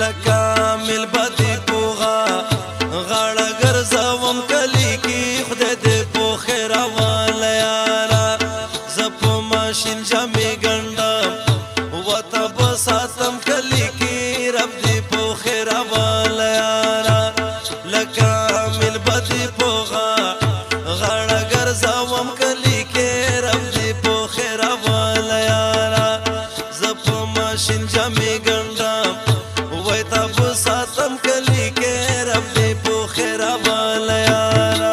لکه مل بدی پوغا غاړه ګرځوم کلی کې، خدای دې په خیر والا یارا. زه په ماشین جامې ګنډم، وته بساتم کلی کې، رب دې په خیر والا یارا. لکه مل بدی پوغا غاړه ګرځوم کلی کې، رب دې په خیر والا یارا. زه په ماشین جامې ګنډم، وای تا ساتم کلی کې، رب دې په خیر والا یارا.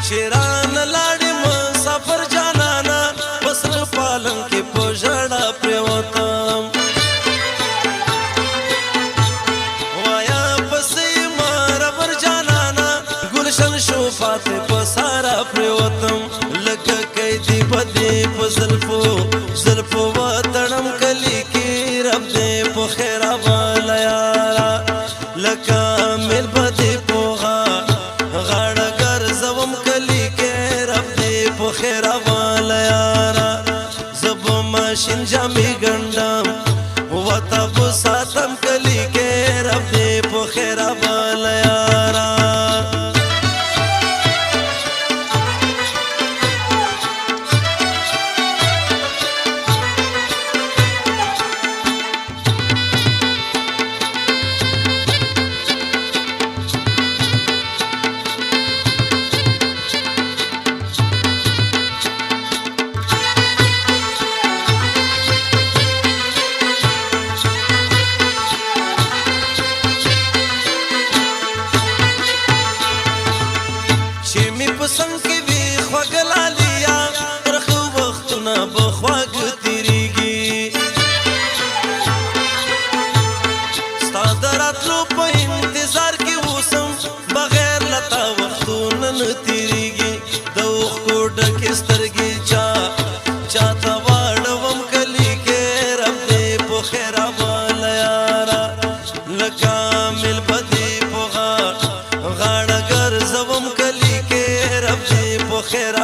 چیران لاړې مسافر جانانا، بسر پالن کې په ژړا پریوتم. وایا پسې ما ربر جانانا، ګلشن شو فاتح په سارا پریوتم. لکه قیدی بدې په زلفو زلفو وتړم کلی کې، رب دې په خیر والا یارا. لکه مل بدې پوغا غاړه ګرځوم کلی کې، رب دې په خیر والا یارا. زب ماشین جامې ګنډم، وته بساتم کلی کې، رب دې په خیر والا یارا. چې می په څنګ کې وي خوږلالیا، ترخه وختونه به خواږ تیریږي. ستا د راتلو په انتظار کې اوسم، بغیر له تا وختونه نه تیریږي. د اوښکو ډکې سترګې چا چاته واړوم کلي کې، رب دې په خیر والا یارا. لکه مل بدې په غاړه ګرځوم کلي کې، رب دې په خیر